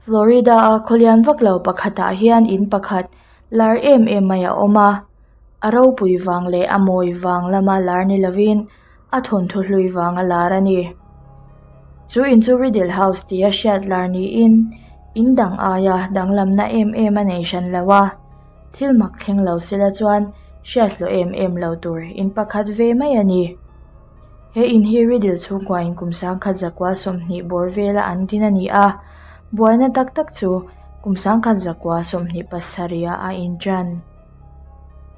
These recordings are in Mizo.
Florida a khawlian vak lo pakhatah hian in pakhat lar em em mai a awm a a ropui vang leh a mawi vang lama lar ni lovin a thawnthu hlui vang a lar a ni chu in chu riddle house ti a hriat lar niin in dang aia danglamna em em a nei hran lo a thil mak thleng lo sela chuan hriat hlawh em em lo tur in pakhat ve mai a ni. He in hi Riddle chhungkua in kum sangkhat zakua 20 bawr vela an din a ni a, buaina tak tak chu kum sangkhat zakua 27 ah a intan.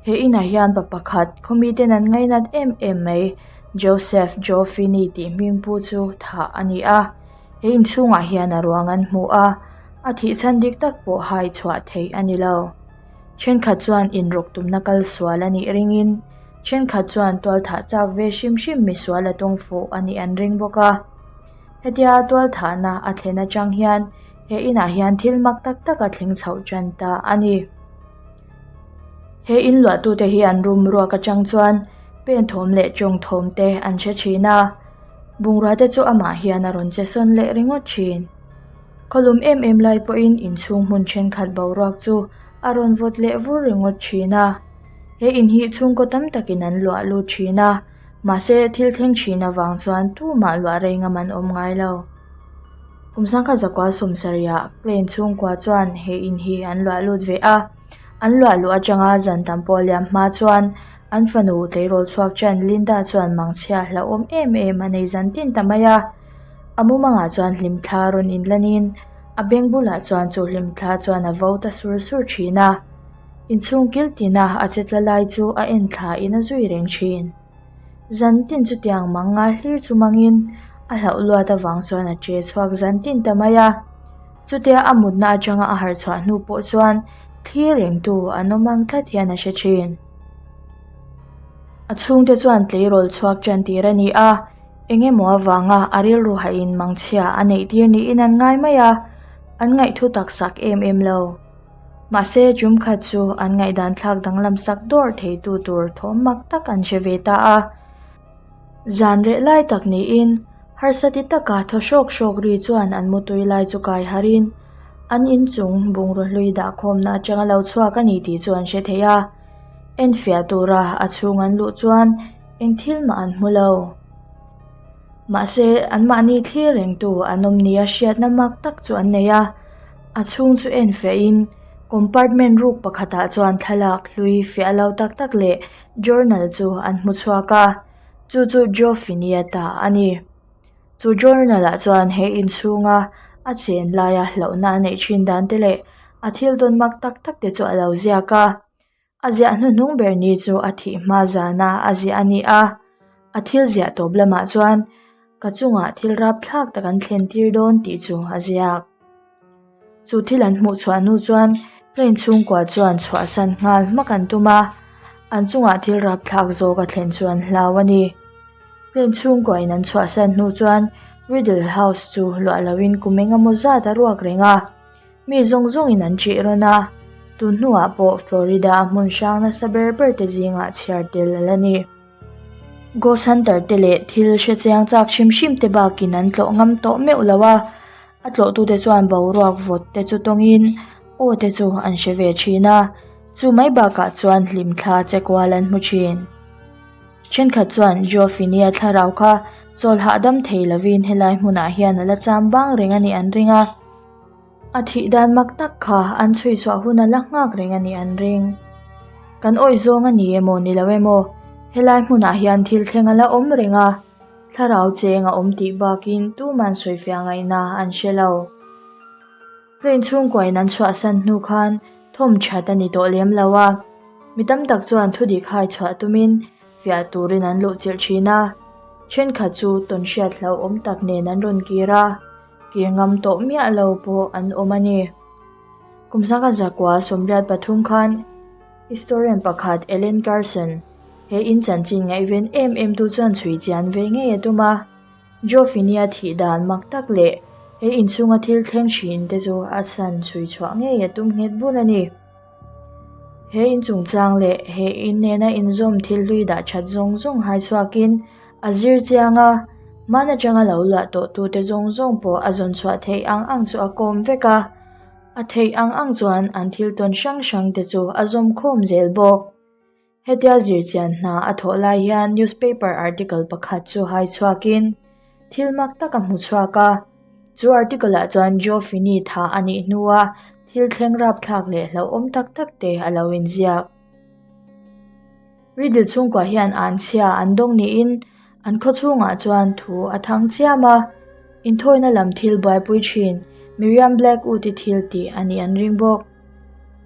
He inah hian pa pakhat khawmi ten an ngainat em em mai Joseph Joe Finney tih hming pu chu thah a ni a, he inchhungah hian a ruang an hmu a, a thih chhan dik tak pawh hai chhuah theih a ni lo. Thenkhat chuan inrawk tumna kal sual a nih ringin Thenkhat chuan tualthah chak ve hrim hrim misual a tawng fuh a nih an ring bawk a. Hetia tualthahna a thlen atang hian he inah hian thil mak tak tak a thleng chhoh tan ta a ni. He in luahtute hi an room ruak atang chuan pen thawm leh tawng thawm te an hre thin a, bungrua te chu amah hian a rawn che sawn leh ringawt thin. Khawlum em em lai pawhin inchhung hmun thenkhat boruak chu a rawn vawt leh vur ringawt thin a. He in hi chhungkaw tam takin an luah lut thin a, mahse thil thleng thin avang chuan tumah luah rei ngam an awm ngai lo. Kum sangkhat zakua sawmsarihah plane chhungkua chuan he in hi an luah lut ve a, an luah luh atanga zan tam pawh liam hma chuan an fanu tleirawl chhuak ṭan Linda chuan mangchhia hlauhawm em em a nei zan tin ta mai a, a mumangah chuan hlimthla rawn inlanin a beng bulah chuan chu hlimthla chuan a vo ta sur sur thin a. Inchhung kil tina a che tla lai chu a en thla in a zui reng thin. Zan tin chutiang mang ngai hlir chu mangin a hlauh luat avang chuan a che chhuak zan tin ta mai a. Chutia a mutna atanga a harh chhuah hnu pawh chuan thlir rengtu an awm ang tlat hian a hre thin. A chhungte chuan tleirawl chhuak tan tir a ni a, eng emaw avanga a rilru hahin mangchhia a neih tir niin an ngai mai a, an ngaihthu tak sak em em lo. Mahse, tum khat chu an ngaihdan thlak danglam sak dawr theitu tur thawm mak tak an hre ve ta a. Zan reh lai tak niin harsa ti taka thaw hrawk hrawk ri chuan an mutui lai chu kai harin an inchung bungraw hlui dahkhawmna atanga lo chhuak a ni tih chu an hre thei a. Enfiah tura a chhung an luh chuan eng thil mah an hmu lo. Mahse, anmahni thlir rengtu an awm nia hriatna mak tak chu an nei a. A chhung chu en fiahin compartment ruk pakhatah chuan thlalak hlui fiah lo tak tak leh journal chu an hmu chhuak a, chu chu Joe Finney-a ta a ni. Chu journal ah chuan he inchhunga a chen laia hlauhna a neih thin dan te leh a thil tawn mak tak tak te chu a lo ziak a. A ziah hnuhnung ber ni chu a thih hma zana a ziah a ni a, a thil ziah tawp lamah chuan ka chungah thil rapthlak tak an thlen tir dawn tih chu a ziak. Chu thil an hmuh chhuah hnu chuan plane chhungkua chuan chhuahsan nghal hmak an tum a, an chungah thil rapthlak zawk a thlen chu an hlau a ni. Plane chhungkua in an chhuahsan hnu chuan Riddle House chu luah loin kum engemaw zat a ruak reng a. Mi zawng zawngin an ṭih rawn a, tun hnuah pawh Florida a hmun hrang nasa ber ber te zingah chhiar tel a la ni. Ghost hunter te leh thil hre chiang chak hrim hrim te bakin an tlawh ngam tawh meuh lo a, a tlawhtute chuan boruak vawt te chu tawngin aw te chu an hre ve thin a, chu mai bakah chuan hlimthla che kual an hmu thin. Thenkhat chuan Joe Finney-a thlarau kha chawl hahdam thei lovin helai hmunah hian a la cham bang reng a nih an ring a. A thih dan mak tak kha an chhui chhuah hun a la nghak reng a nih an ring. Kan awih zawng a ni emaw ni lo emaw, helai hmunah hian thil thleng a la awm reng a, thlarau cheng a awm tih bakin tuman sawifiah ngaihna an hre lo. Train chhungkuain an chhuahsan hnu khan thawm that a ni tawh lem lo a, mi tam tak chuan thudik hai chhuah tumin fiah turin an luhchilh thin a, thenkhat chu tawnhriat hlauhawm tak nen an rawn kir a. Kir ngam tawh miah lo pawh an awm a ni. Kum sangkhat zakua 83 khan historian pakhat Ellen Carson he in chanchin ngaihven em em tu chuan chhui chian ve ngei a tum a. Joe Finney-a thih dan mak tak leh he inchhunga thil thleng thin te chu a chhan chhui chhuah ngei a tum nghet bur a ni. He in chungchang leh he in nena inzawm thil hlui dah that zawng zawng hai chhuakin a zir chiang a, hman atanga lo luah tawh tute zawng zawng pawh a zawn chhuah theih ang ang chu a kawm vek a. A theih ang ang chuan an thil tawn hrang hrang te chu a zawm khawm zel bawk. Hetia zirchian hna a thawh lai hian newspaper article pakhat chu hai chhuakin thil mak tak a hmu chhuak a. Chu article ah chuan Joe Finney thah a nih hnua thil thleng rapthlak leh hlauhawm tak tak te a lo inziak. Riddle chhungkua hian an chhia an dawng niin an khaw chhungah chuan thu a thang chiam a, inthawina lam thil buaipui thin Miriam Blackwood-i thil tih a nih an ring bawk.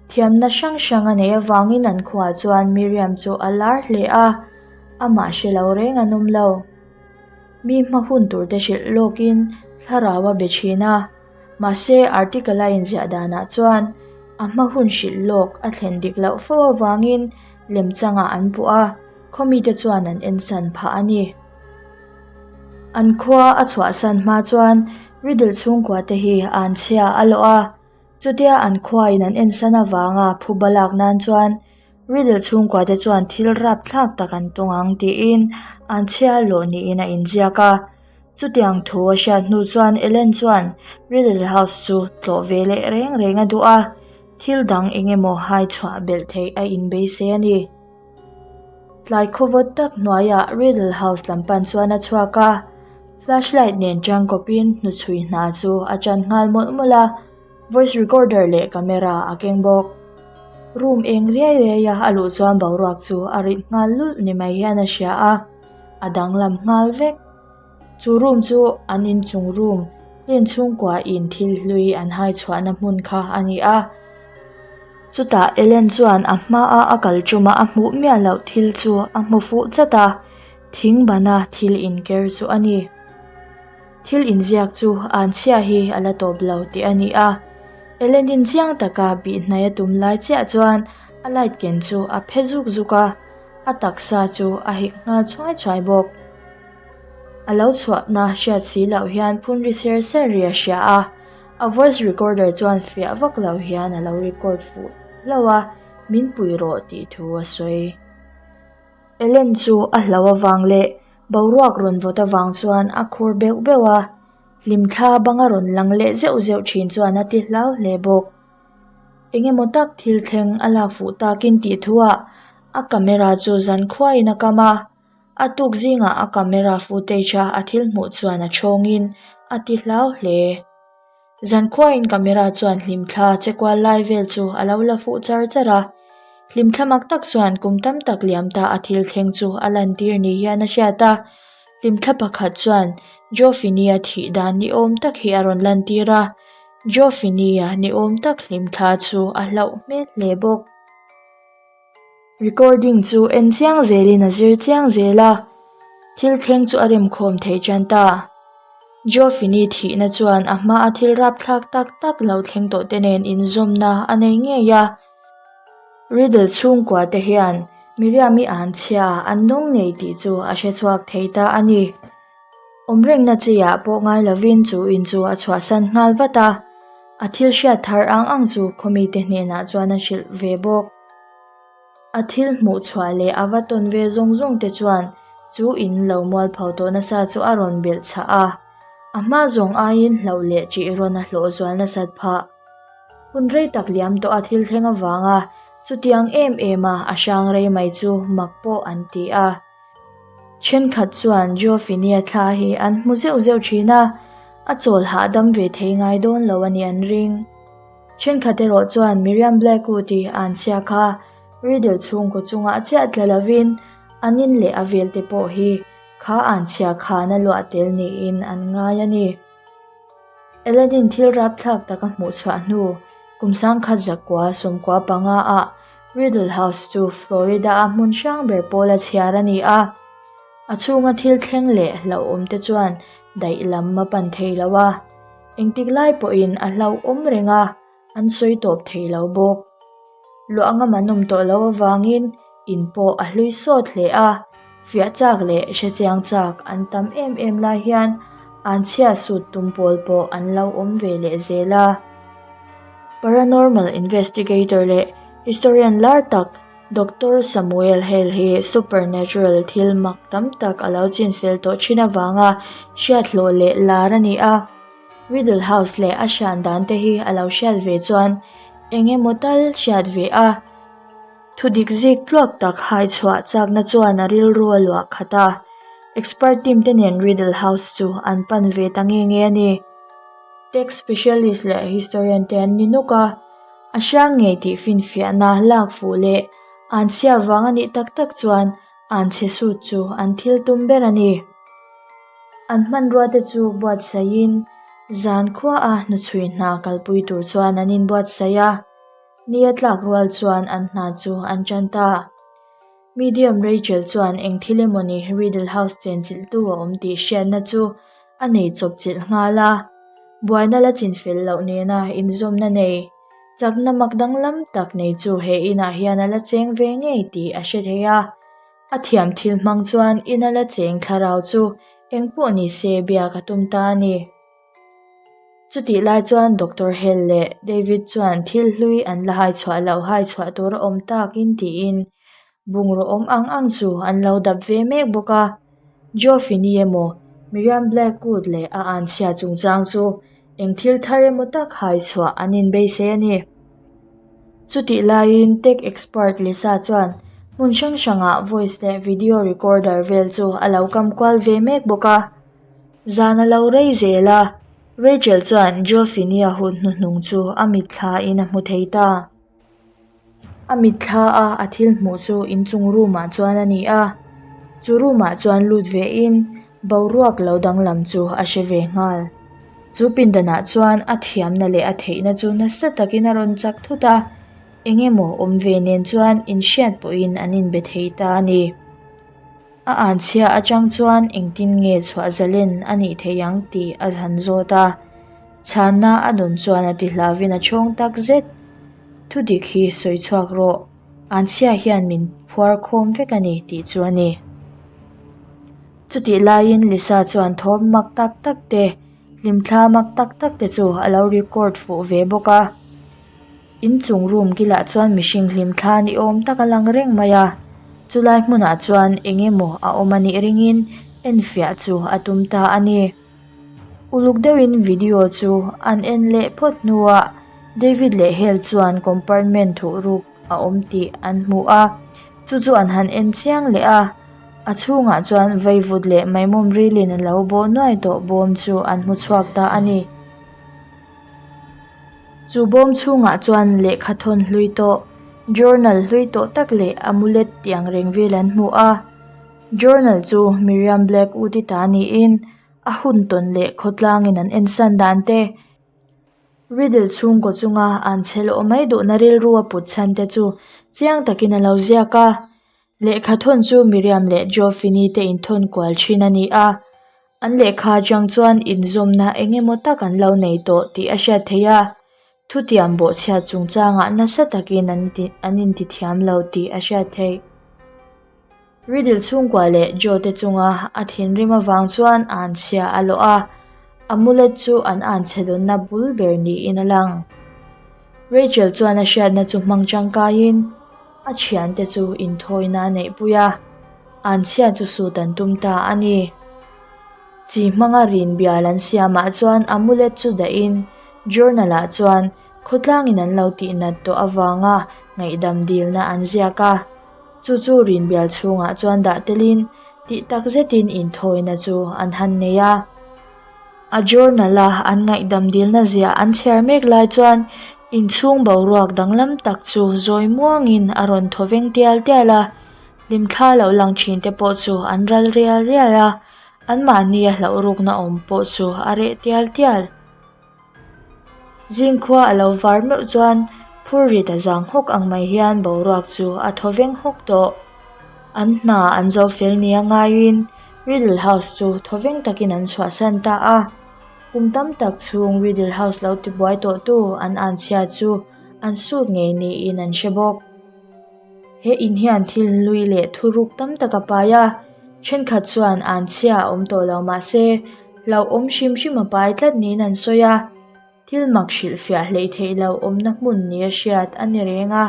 Thiamna hrang hrang a neih avangin an khuaah chuan Miriam chu a lar hle a, amah hre lo reng an awm lo. Mi hma hun turte hrilh lawkin thlarau a be thin a. Mahse, article a inziah danah chuan a hma hun hrilh lawk a thlen dik loh fo avangin lemchangah an puh a, khawmite chuan an ensan phah a ni. An khua a chhuahsan hma chuan Riddle chhungkua te hi an chhia a lawh a, chutia an khuain an ensan avanga phuba lak nan chuan Riddle chhungkua te chuan thil rapthlak tak an tawng ang tiin an chhia lawh niin a inziak a. Chutiang thu a hriat hnu chuan Ellen chuan Riddle House chu tlawh ve leh reng reng a duh a, thil dang eng emaw hai chhuah belh theih a inbeisei a ni. Tlai khawvawt tak hnuaiah Riddle House lam pan chuan a chhuak a, flashlight nen tangkawpin hnuchhui hna chu a tan nghal mawlh mawlh a, voice recorder leh camera a keng bawk. Room eng riai riai a a luh chuan boruak chu a rit nghal lulh ni mai hian a hria a, a danglam nghal vek. Chu room chu an inchung room len chhungkua in thil hlui an hai chhuahna hmun kha a ni a. Chutah Ellen chuan a hmaa a kal ṭuma a hmuh miah loh thil chu a hmu fuh chat a, thing bana thil inker chu a ni. Thil inziak chu an chhia hi a la tawp lo tih a ni a. Ellen-in chiang taka bih hnaih a tum lai chiah chuan a light ken chu a phe zuk zuk a, a taksa chu a hik nghal chhuai chhuai bawk. A lo chhuahna hriat si loh hian phun ri ser ser ri a hria a, a voice recorder chuan fiah vak lo hian a lo record fuh hlauh a, min pui rawh tih thu a sawi. Ellen chu a hlauh avang leh boruak rawn vawt avang chuan a khur beuh beuh a, hlimthla banga rawn lang leh zeuh zeuh thin chuan a ti hlau hle bawk. Eng emaw tak thil thleng a lak fuh takin tih thuah a camera chu zan khuaiin a kam a. A tuk zingah a camera footage a a thil hmuh chuan a thawngin a ti hlau hle. Zankhuain camera chuan hlimthla che kual lai vel chu a lo la fuh char char a. Hlimthla mak tak chuan kum tam tak liam ta a thil thleng chu a lantir ni hian a hriat a. Hlimthla pakhat chuan Joe Finney-a thih dan ni awm tak hi a rawn lantir a. Joe Finney-a ni awm tak hlimthla chu a hlauh hmel hle bawk. Recording chu en chiang zelin a zir chiang zel a, thil thleng chu a remkhawm thei tan ta. Geoffini thihna chuan a hmaa thil rapthlak tak tak lo thleng tawh te nen inzawmna a nei ngei a. Riddle chhungkua te hian Miriam-i an chhia an dawng ngei tih chu a hre chhuak thei ta a ni. Awm rengna chi ah pawh ngai lovin chu in chu a chhuahsan nghal vat a, a thil hriat thar ang ang chu khawmite hnenah chuan a hrilh ve bawk. A thil hmuh chhuah leh a va tawn ve zawng zawng te chuan chu in lo mualpho tawh nasa chu a rawn belh chhah a, a hma zawng aiin hlauh leh ṭih rawn a hlawh zual nasat phah. Hun rei tak liam tawh a thil thleng avanga chutiang em em a a hrang rei mai chu mak pawh an ti a. Thenkhat chuan Geoffini-a thla hi an hmu zeuh zeuh thin a, a chawl hahdam ve thei ngai dawn lo a nih an ring. Thenkhat erawh chuan Miriam Blackwood-i an chhia kha Riddle chhungkaw chungah chiah tla lovin an in leh a velte pawh hi kha an chhia khan a luah tel niin an ngai a ni. Aladdin thil rapthlak tak a hmuh chhuah hnu kum sangkhat zakua 15 ah Riddle House chu Florida-a hmun hrang ber pawla chhiar a ni a. A chhunga thil thleng leh hlauhawm te chuan daih lam a pan thei lo a. Engtik lai pawhin a hlauhawm reng a, an sawi tawp thei lo bawk. Luah ngam an awm tawh loh avangin in pawh a hlui sawt hle a, fiah chak leh hre chiang chak an tam em em lai hian an chhia sut tum pawl pawh an lo awm ve leh zel a. Paranormal investigator leh historian lar tak Doctor Samuel Hale hi supernatural thil mak tam tak a lo chinfel tawh thin avanga hriathlawh leh lar a ni a. Riddle House leh a hran dan te hi a lo hriat ve chuan eng emaw tal hriat ve a. Thudik zik tluak tak hai chhuah chakna chuan a rilru a luah khat a. Expert team te nen Riddle House chu an pan ve ta nge nge a ni. Tech specialist leh historian te an ni nawk a, a hrang ngei tih finfiahna lak fuh leh an chhia vang a nih tak tak chuan an chhe sut chu an thil tum ber a ni. An hmanrua te chu buatsaihin zan khuaa hnuchhui hna kalpui tur chuan an inbuatsaih a, ni a tlak rual chuan an hna chu an tan ta. Medium Rachel chuan eng thil emawni Riddle House chenchilhtu a awm tih hriatna chu a nei chawpchilh nghal a, buaina la chinfel loh nena inzawmna nei chakna mak danglam tak nei chu he inah hian a la cheng ve ngei tih a hre thei a. A thiam thil hmang chuan ina la cheng thlarau chu eng pawh ni se biak a tum ta a ni. Chutih lai chuan Doctor Hale leh David chuan thil hlui an la hai chhuah loh hai chhuah tur a awm takin tiin bungraw awm ang ang chu an lo dap ve mek bawk a. Joe Finney emaw Miriam Blackwood leh a anchhia chungchang chu eng thil thar emaw tak hai chhuah an inbeisei a ni. Chutih laiin tech expert Lisa chuan hmun hrang hrangah voice leh video recorder vel chu a lo kam kual ve mek bawk a. Zan a lo rei zel a, Rachel chuan Joe Finney-a hun hnuhnung chu a mitthla in a hmu thei ta. A mitthla a a thil hmuh chu inchung room ah chuan a ni a, chu room ah chuan lut ve in boruak lo danglam chu a hre ve nghal. Chu pindanah chuan a thiamna leh a theihna chu nasa takin a rawn chak thut a, eng emaw awm ve nen chuan inhriat pawhin an inbe thei ta a ni. A anchhia atang chuan engtin nge chhuah zalen a nih theih ang tih a han zawt a, chhanna a dawn chuan a ti hlauvin a chhawng tak zet. Thudik hi sawi chhuak rawh, anchhia hian min phuar khawm vek a ni tih chu a ni. Chutih laiin Lisa chuan thawm mak tak tak te, hlimthla mak tak tak te chu a lo record fuh ve bawk a. Inchung room kilah chuan mihring hlim thla ni awm tak a lang reng mai a, chulai hmunah chuan eng emaw a awm a nih ringin enfiah chu a tum ta a ni. Uluk deuhin video chu an en leh phawt hnuah David leh Hale chuan compartment thuhruk a awm tih an hmu a, chu chu an han en chiang leh a, a chhungah chuan vaivut leh maimawm rilin a lo bawh nuai tawh bawm chu an hmu chhuak ta a ni. Chu bawm chhungah chuan lehkha thawn hlui tawh, journal hlui tawh tak leh amulet tih ang reng vel an hmu a. Journal chu Miriam Blackwood-i ta niin a hun tawn leh khawtlangin an ensan dan te, Riddle chhungkaw chunga an chhe lawh mai duhna rilru a put chhan te chu chiang takin a lo ziak a. Lehkha thawn chu Miriam leh Joe Finney te inthawn kual thin a ni a. An lehkha atang chuan inzawmna eng emaw tak an lo nei tawh tih a hriat theih a, thutiam bawhchhiat chungchangah nasa takin an an intithiam lo tih a hriat theih. Riddle chhungkua leh Joe te chunga a thinrim avang chuan an chhia a lawh a, amulet chu an anchhe dawnna bul ber niin a lang. Rachel chuan a hriatna chu hmang tangkaiin a thiante chu inthawina a neihpui a. An chhia chu sut an tum ta a ni. Chi hmanga rin bial an siamah chuan amulet chu dahin journal ah chuan khawtlangin an lo tihnat tawh avanga ngaihdam dilna an ziak a. Chu chu rin bial chhungah chuan dah telin tih tak zetin inthawina chu an han nei a. A journal a an ngaihdam dilna ziah an chhiar mek lai chuan inchhung boruak danglam tak chu zawi muangin a rawn thaw veng tial tial a. Hlimthla loh lang thin te pawh chu an ral rial rial a, anmahni a hlauh rukna awm pawh chu a reh tial tial. Zingkhua a lo var meuh chuan phur rit a zang hawk ang mai hian boruak chu a thaw veng hawk tawh. An hna an zo fel nia ngaiin Riddle House chu thaw veng takin an chhuahsan ta a. Kum tam tak chhung Riddle House lo tibuai tawhtu an anchhia chu an sut ngei niin an hre bawk. He in hian thil hlui leh thuruk tam tak a pai a, thenkhat chuan an chhia a awm tawh lo mahse hlauhawm hrim hrim a pai tlat niin an sawi a, thil mak hrilhfiah hleih theih loh awmna hmun nia hriat a ni reng a.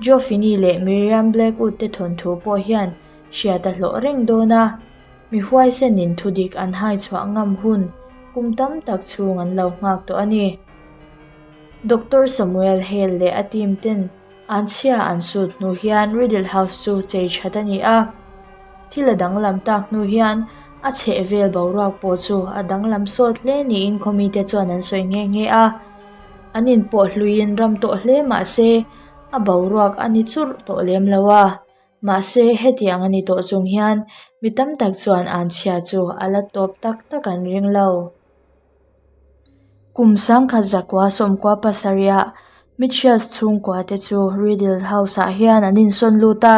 Joe Finney leh Miriam Blackwood te thawnthu pawh hian hriat a hlawh reng dawn a, mi huaisenin thudik an hai chhuah ngam hun. kum tam tak chhung an lo nghak tawh a ni. Doctor Samuel Hale leh a team ten an chhia an sut hnu hian Riddle House chu chei that a ni a. Thil a danglam tak hnu hian a chhehvel boruak pawh chu a danglam sawt hle niin khawmite chuan an sawi nghe nghe a. An inpawh hluiin ram tawh hle mah se a boruak a ni churh tawh lem lo a. Mahse hetiang a ni tawh chung hian mi tam tak chuan an chhia chu a la tawp tak tak an ring lo. Kum sangkhat zakua sawmkua pasarihah Mitchells chhungkua te chu Riddle House ah hian an insawn lut a,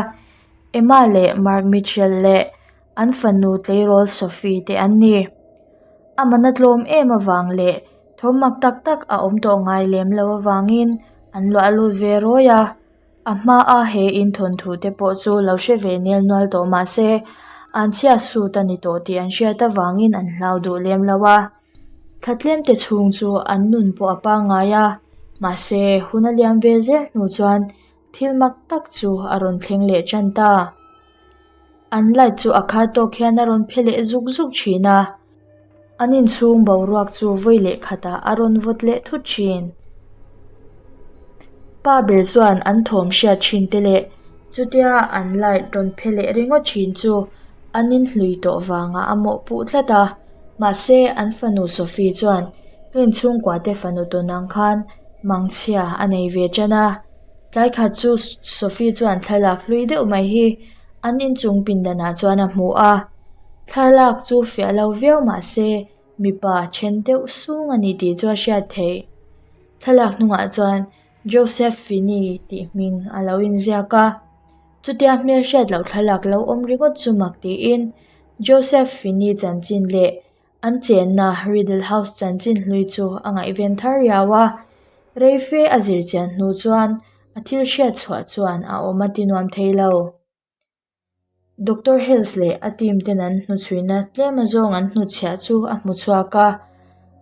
Emma leh Mark Mitchell leh an fanu tleirawl Sophie te an ni. A mana tlawm em avang leh thawm mak tak tak a awm tawh ngai lem lo avangin an luah lut ve rawi a. A hmaa he inthawnthu te pawh chu lo hre ve nel nual tawh mah se, an chhia sut a ni tawh tih an hriat avangin an hlau duh lem lo a. Thla tlem te chhung chu an nun pawh a pangngai a, mahse hun a liam ve zel hnu chuan thil mak tak chu a rawn thleng leh tan ta. An light chu a khat tawk hian a rawn phe leh zuk zuk thin a, an inchhung boruak chu vawi leh khatah a rawn vawt leh thut thin. Pa ber chuan an thawm hriat thin te leh chutia an light rawn phe leh ringawt thin chu an inhlui tawh vangah a mawhpuh tlat a, mahse an fanu Sophie chuan heng chhungkua te fanu tawn ang khan mangchhia a nei ve tan a. Tlai khat chu Sophie chuan thlalak hlui deuh mai hi an inchung pindanah chuan a hmu a, thlalak chu fiah lo viau mah se mipa then deuh sung a ni tih chu a hriat theih. Thlalak hnungah chuan Joseph Finney tih hming a lo inziak a, chutia hmelhriat loh thlalak lo awm ringawt chu mak tiin Joseph Finney chanchin leh An chenna Riddle House chanchin hlui chu a ngaihven thar riau a, rei fe a zir chian hnu chuan a thil hriat chhuah chuan a awm a ti nuam thei lo. Doctor Hills leh a team ten an hnuchhuina tlem azawng an hnutchhiah chu a hmu chhuak a,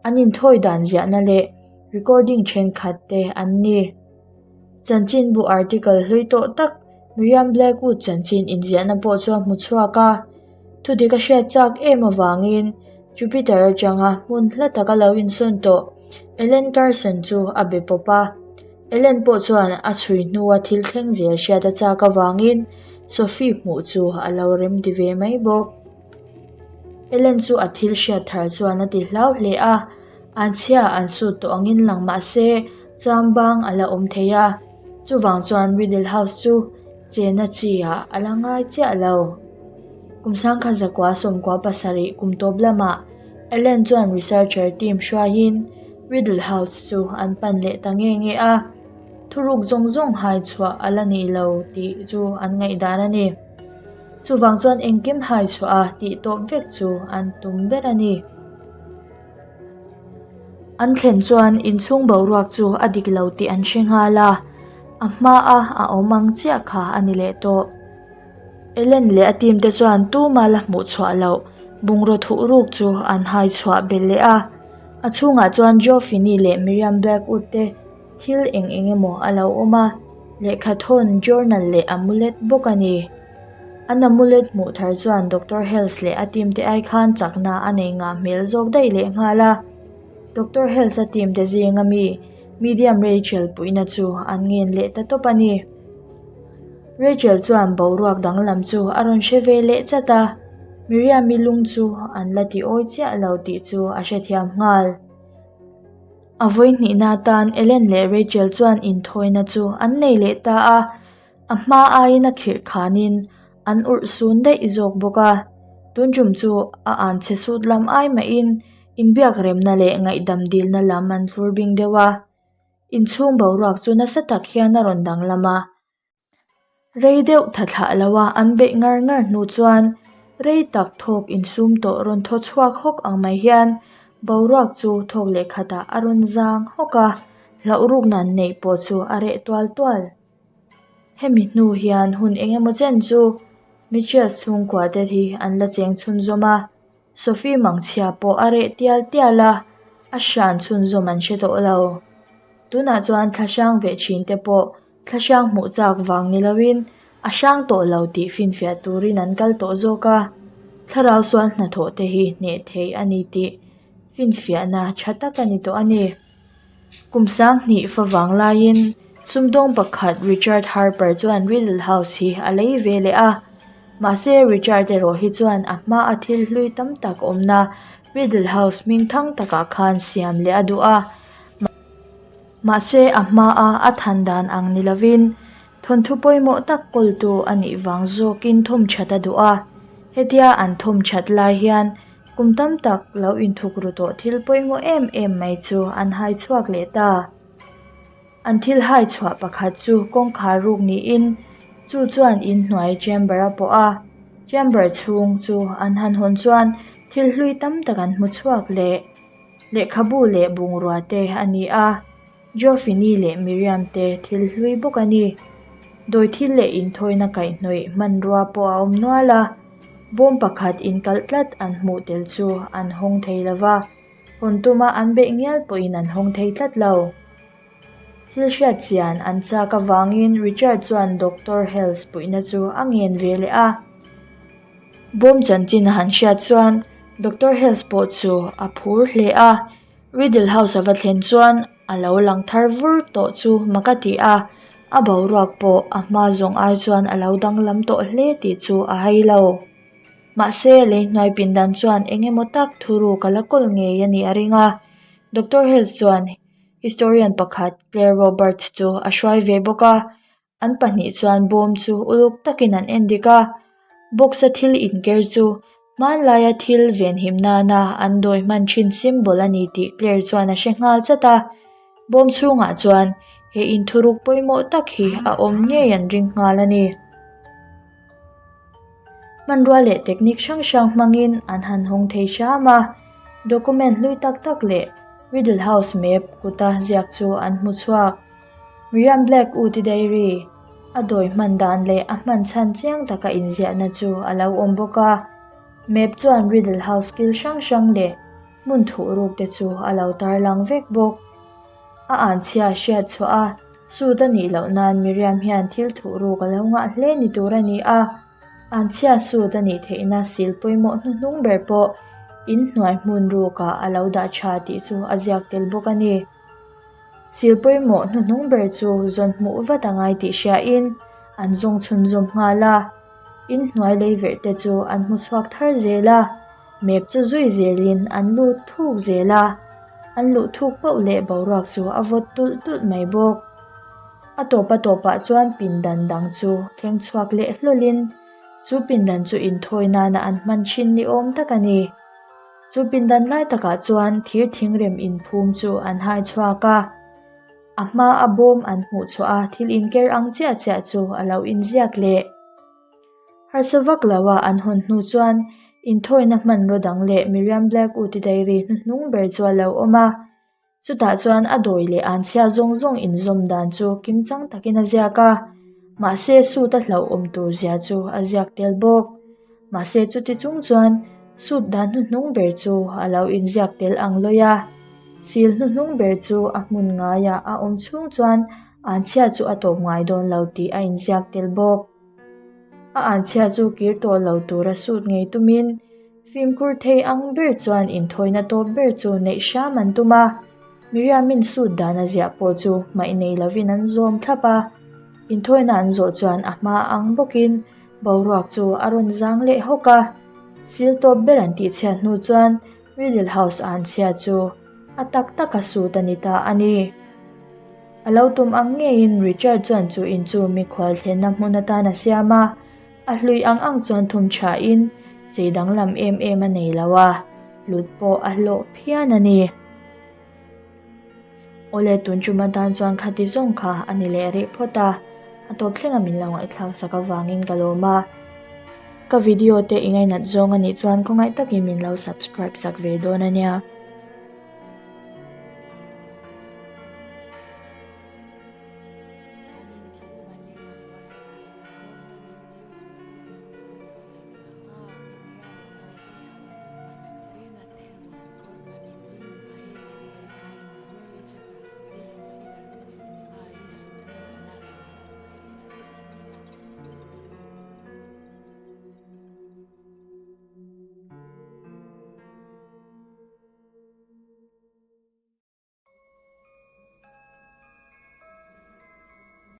an inthawi dan ziahna leh recording thenkhat te an ni. Chanchinbu article hlui tawh tak Miriam Blackwood chanchin inziahna pawh chu a hmu chhuak a. Thudik a hriat chak em avangin Jupiter atanga hmun hla taka lo insawn tawh Ellen Carson chu a be pawp a. Ellen pawh chuan a chhui hnua thil thleng zel hriat a chak avangin Sophie hmuh chu a lo remti ve mai bawk. Ellen chu a thil hriat thar chuan a ti hlau hle a, an chhia an sut tawh angin lang mah se chambang a la awm thei a, chuvang chuan Riddle House chu chena chi ah a la ngai chiah lo. Kum sangkhat zakua sawmkua pasarih kum tawp lamah Ellen chuan researcher team hruaiin Riddle House chu an pan leh ta nge nge a, thuruk zawng zawng hai chhuah a la ni lo tih chu an ngaihdan a ni. Chuvang chuan engkim hai chhuah a tih tawp vek chu an tum ber a ni. An thlen chuan inchhung boruak chu a dik lo tih an hre nghal a, a hmaa a awm ang chiah kha a ni leh tawh. Ellen leh a team te chuan tuma la hmuh chhuah loh bungraw thuh ruk chu an hai chhuah belh leh a, a chhungah chuan Joe Finney leh Miriam Blackwood te Thil eng eng emaw a lo awm a, lehkha thawn, journal leh amulet bawk a ni. An amulet hmuh thar chuan Doctor Hales leh a team te ai khan chakna a nei ngah hmel zawk daih leh nghal a. Doctor Hales a team te zinga mi, Medium Rachel puihna chu an ngen leh ta tawp a ni. Rachel chuan boruak danglam chu a rawn hre ve leh chat a, Miriam-i lung chu an la ti awi chiah lo tih chu a hrethiam nghal. A vawihnihna atan Ellen leh Rachel chuan inthawina chu an nei leh ta a, a hma aiin a khirh khanin an urh sun daih zawk bawk a. Tun tum chu a an chhe sut lam ai mahin inbiak remna leh ngaihdam dilna lam an thlur bing deuh a, inchhung boruak chu nasa tak hian a rawn danglam a. Rei deuh tha thlah lo a an beih ngar ngar hnu chuan rei tak thawk insum tawh rawn thaw chhuak hawk ang mai hian boruak chu thawk leh khatah a rawn zang hawk a, hlauh rukna an neih pawh chu a reh tual tual. Hemi hnu hian hun eng emaw chen chu Mitchell chhungkua te hi an la cheng chhunzawm a, Sophie mangchhia pawh a reh tial tial a, a hran chhunzawm an hre tawh lo. Tunah chuan thla hrang ve thin te pawh Thla hrang hmuh chak vang ni loin a hrang tawh lo tih finfiah turin an kal tawh zawk a, thlarau sual hnathawh te hi hneh theih a ni tih. Finfiahna tha tak a ni tawh a ni. Kum 2000 favang laiin sumdawng pakhat Richard Harper chuan Riddle House hi a lei ve leh a. Mahse Richard erawh hi chuan a hmaa thil hlui tam tak awmna Riddle House hming thang takah khan siam leh a duh a. Mahse a hmaa a than dan ang ni lovin thawnthu pawimawh tak kawltu a nih vang zawkin thawm that a duh a. Hetia an thawm that lai hian Kum tam tak lo inthuk ru tawh thil pawimawh em em mai chu an hai chhuak leh ta. An thil hai chhuah pakhat chu kawngkhar ruk niin chu chuan inhnuai chamber a pawh a, chamber chhung chu an han hawn chuan thil hlui tam tak an hmu chhuak leh. Lehkhabu leh bungrua te a ni a. Geoffini leh Miriam te thil hlui bawk a ni. Dawi thil leh inthawina kaihhnawih hmanrua pawh a awm nual a, bawm pakhat inkalh tlat an hmuh tel chu an hawng thei lo va, hawn tuma an beih ngial pawhin an hawng thei tlat lo. Thil hriat chian an chak avangin Richard chuan Doctor Hales puihna chu a ngen ve leh a. Bawm chanchin a han hriat chuan Doctor Hales pawh chu a phur hle a. Riddle House a va thlen chuan a lo lang thar vur tawh chu mak a ti a, a boruak pawh a hma zawng ai chuan a lo danglam tawh hle tih chu a hai lo. Mahse, lei hnuai pindan chuan eng emaw tak thuruk a la kawl ngei a nih a ring a, Doctor Hills chuan historian pakhat Claire Roberts chu a hruai ve bawk a, An pahnih chuan bawm chu uluk takin an en dik a, box a thil inker chu hmanlaia thil venhim nana an dawi hman thin symbol a ni tih Claire chuan a hre nghal chat a, bawm chhungah chuan he inthuruk pawimawh tak hi a awm ngei an ring nghal a ni. Hmanrua leh technique hrang hrang hmangin an han hawng thei hram a, document hlui tak tak leh Riddle House map kuta ziak chu an hmu chhuak. Miriam Black U ti Diary, a dawi hman dan leh a hman chhan chiang taka inziahna chu a lo awm bawk a. Map chuan Riddle House kil hrang hrang leh hmun thuhruk te chu a lo tarlang vek bawk. A anchhia hriat chhuah a, suit a nih loh nan Miriam hian thil thuhruk a lo ngah hle ni tur a ni a. Anchhia suit a nih theihna sil pawimawh hnuhnung ber pawh inhnuai hmun rukah a lo dah tha tih chu a ziak tel bawk a ni. Sil pawimawh hnuhnung ber chu zawn hmuh vat a ngai tih hriain an zawng chhunzawm nghal a, inhnuai lei verh te chu an hmu chhuak thar zel a, map chu zui zelin an lut thuk zel a, an luh thuk pauh leh boruak chu a vawt tulh tulh mai bawk. A tawp a tawpah chuan pindan dang chu thleng chhuak leh hlawlin chu pindan chu inthawi nana an hman thin ni awm tak a ni. Chu pindan lai takah chuan thir thingrem inphum chu an hai chhuak a, a hma a bawm an hmuh chhuah a thil inker ang chiah chiah chu a lo inziak leh. Harsa vak lo a an hawn hnu chuan inthawina hmanraw dang leh Miriam Blackwood-i diary hnuhnung ber chu a lo awm a. Chutah chuan a dawi leh an chhia zawng zawng inzawm dan chu kimchang takin a ziak a, mahse suit a hlauhawm tur zia chu a ziak tel bawk. Mahse chuti chung chuan suit dan hnuhnung ber chu a lo inziak tel ang lawi a, sil hnuhnung ber chu a hmun ngaiah a awm chhung chuan an chhia chu a tawp ngai dawn lo tih a inziak tel bawk. A an chhia chu kir tawh lo tura suit ngei tumin Fimkhur thei ang ber chuan inthawina tawp ber chu neih hram an tum a, Miriamin suit dan a ziah pawh chu hmaih nei lovin an zawm thlap a. Inthawina an zawh chuan a hma ang bawkin boruak chu a rawn zang leh hawk a. Sil tawp ber an tihchhiat hnu chuan Riddle House a an chhia chu a tak taka suit a ni ta a ni. A lo tum ang ngeiin Richard chuan chu in chu mikhual thlenna hmun atan a siam a. A hlui ang ang chuan thum thain chei danglam em em a nei lo a, hlut pawh a hlawh phian a ni. Awle tun tum atan chuan khati zawng kha a ni leh rih phawt a, a tawp thlenga min lo ngaihthlak sak avangin ka lawm a. Ka video te i ngainat zawng a nih chuan khawngaih takin min lo subscribe sak ve dawn a nia.